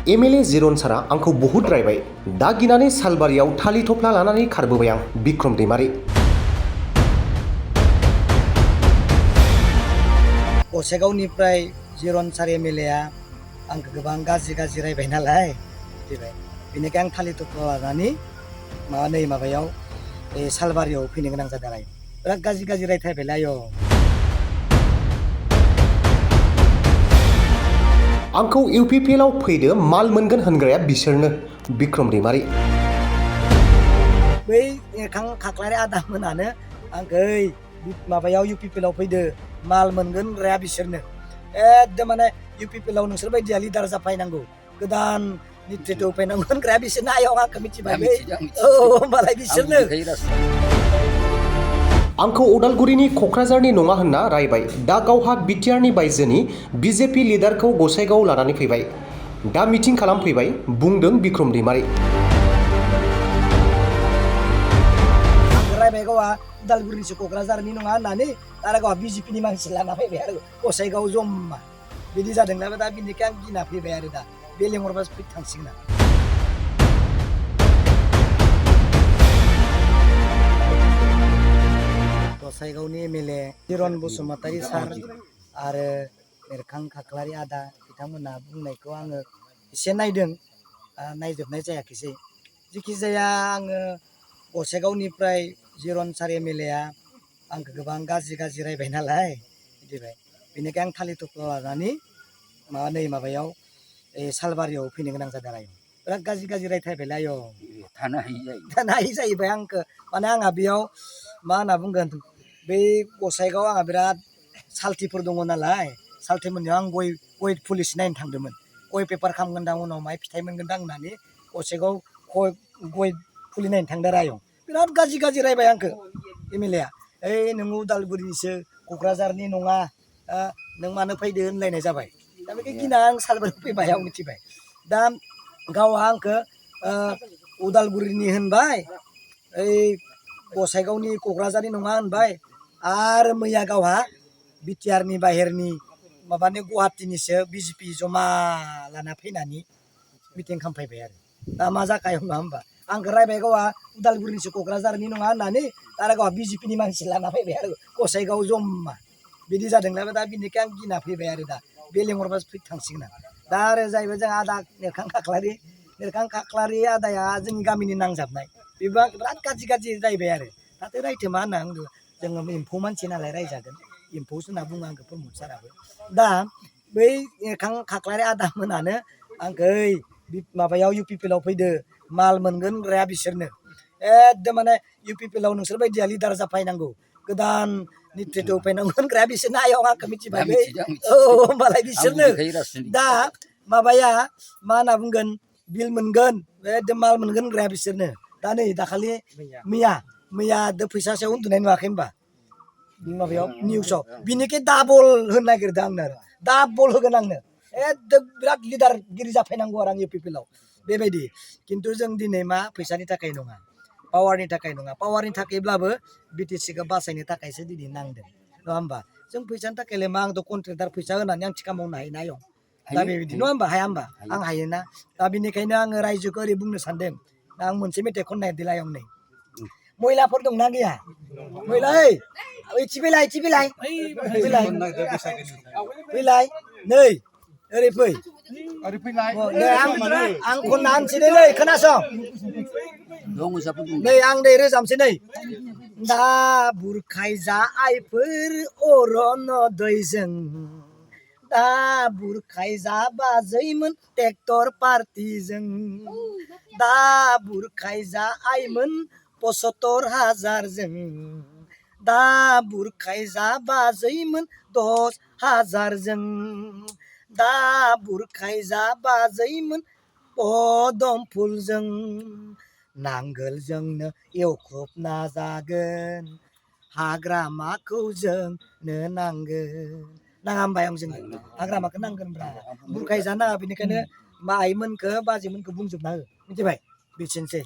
MLA जिरन सारा आंखौ बहुत रायबाय दा गिनानै सालबारियाव थालि थफ्ला लानानै खारबोबाय आं बिक्रम दैमारि। गसाइगावनिफ्राय जिरन सार एमएलएआ आंखौ गोबां गाज्रि रायबाय नालाय मिथिबाय बेनिखाय आं थालि थफ्ला लानानै माबायाव सालबारियाव फैनो गोनां जादों आरो बिराद गाज्रि रायथायबायलाय आंखौ इउपिपिएलआव फैदो माल मोनगोन होनग्राया बिसोरनो बिक्रम दैमारि। बै एरखां खाख्लारि आदा मोनानो आंखौ माबायाव इउपिपिएलआव फैदो माल मोनगोन होनग्राया बिसोरनो एकदम माने इउपिपिएलआव नोंसोर बायदिया लिडार जाफायनांगौ गोदान नेतृत्व होफैनांगौ होनग्राया बिसोरनो आयं आंखौ मिथिबाय औ होमबालाय बिसोरनो। आंखौ उदालगुरिनि क'क्राझारनि नङा होनना रायबाय दा गावहा बिटिआरनि बायजोनि बिजेपि लिडारखौ गसाइगाव लानानै फैबाय दा मिटिं खालामफैबाय बुंदों बिक्रम दैमारि। रायबाय गावहा उदालगुरिनिसो क'क्राझारनि नङा होननानै आरो गावहा बिजेपिनि मानसि लाना फैबाय आरो गसाइगाव जम्मा बिदि जादोंना दा बिनिखाय आं गिना फैबाय आरो दा बे लेंहरबासो थांसिगोन आं। गसाइगावनि एमएलए जिरन बसुमतारी सार आरो एरखां खाख्लारि आदा बिथांमोना बुंनायखौ आङो एसे नायदों नायजोबनाय जायाखैसै जेखि जाया आङो गसाइगावनिफ्राय जिरन सार एमएलएआ आंखौ गोबां गाज्रि रायबाय नालाय मिथिबाय बेनिखाय आं थालि थफ्ला लानानै माबायाव सालबारियाव फैनो गोनां जादों आरो बिराद गाज्रि रायथायबायलाय थानो हायि जाहैबाय आंखौ माने आंहा बेयाव मा होनना बुंगोन बै गसाइगाव आंहा बिराद साल्थिफोर दङ नालाय साल्थि मोननायाव आं गय पुलिस नायनो थांदोंमोन गय पेपार खालामगोनदां उनाव माय फिथाइ मोनगोनदां होननानै गसाइगाव गय फुलि नायनो थांदों आरो आयं बिराद गाज्रि रायबाय आंखौ एमएलएआ ओइ नोङो उदालगुरिनिसो क'क्राझारनि नङा नों मानो फैदो होनलायनाय जाबाय दा बेखौ गिना आं सालबारियाव फैबाय आं मिथिबाय दा गावहा आंखौ उदालगुरिनि होनबाय ओइ गसाइगावनि क'क्राझारनि नङा होनबाय आरो मैया गावहा बिटिआरनि बाहेरनि माबानि गुवाहाटीनिसो बिजेपि जमा लाना फैनानै मिटिं खालामफैबाय आरो दा मा जाखायो नङा होमबा आंखौ रायबाय गावहा उदालगुरिनिसो क'क्राझारनि नङा होननानै आरो गावहा बिजेपिनि मानसि लाना फैबाय आरो गसाइगाव जम्मा बिदि जादोंना दा बिनिखाय आं गिना फैबाय आरो दा बे लेंहरबासो थांसिगोन आं दा आरो जाहैबाय जों आदा एरखां खाख्लारि आदाया जोंनि गामिनि नांजाबनाय बेबो बिराद गाज्रि रायबाय आरो दाथ' रायथो मा होनना बुङो जोङो एम्फौ मानसि नालाय रायजागोन एम्फौसो होनना बुङो आंखौ प्रमद साराबो दा बै एरखां खाख्लारि आदा मोनानो आंखौ माबायाव इउपिपिएलआव फैदो माल मोनगोन होनग्राया बिसोरनो एकदम माने इउपिपिएलआव नोंसोर बायदिया लिडार जाफायनांगौ गोदान नेतृत्व होफैनांगौ होनग्राया बिसोरनो आयं आंखौ मिथिबाय औ होमबालाय बिसोरनो। दा माबाया मा होनना बुंगोन बिल मोनगोन एकदम माल मोनगोन होनग्राया बिसोरनो दा नै दाखालि मैया फैसासेयाव उन्दुनाय नुवाखै होनबा माबायाव निउसाव बिनिखै डाबल होनो नागिरदों आंनो आरो डाबल होगोन आंनो एकदम बिराद लिडारगिरि जाफायनांगौ आरो आं इउपिपिएलआव बेबायदि खिन्थु जों दिनै मा फैसानि थाखाय नङा पावारनि थाखाय नङा पावारनि थाखायब्लाबो बिटिसिखौ बासायनो थाखायसो दिनै नांदों नङा होमबा जों फैसानि थाखायलाय मा आंथ' कन्ट्रेक्टार फैसा होनानै आं थिखा मावनो हायोना आयं दा बेबायदि नङा होमबा हाया होमबा आं हायोना दा बेनिखायनो आङो रायजोखौ ओरै बुंनो सानदों दा आं मोनसे मेथाइ खननो नागिरदों आयं नै मैलाफोर दंना गैया मैला फैलाय नै ओरै फै आं खनना होनसै नै खोनासं नै आं नै रोजाबसै नै दा बुरखाय जा आइफोर अरन दैजों दा बुरखाय जा बाजैमोन ट्रेक्टर पार्टिजों दा बुरखाय जा आइमोन 75,000जों दा बुरखाय जा बाजैमोन 10,000जों दा बुरखाय जा बाजैमोन पदम फुलजों नांगोलजोंनो एवख्रबना जागोन हाग्रामाखौ जोंनो नांगोन नाङा होमबा आं जोंनो हाग्रामाखौ नांगोनब्रा बुरखाय जानाङा बेनिखायनो आइमोनखौ बाजैमोनखौ बुंजोबना हो मिथिबाय बिसोरनोसै।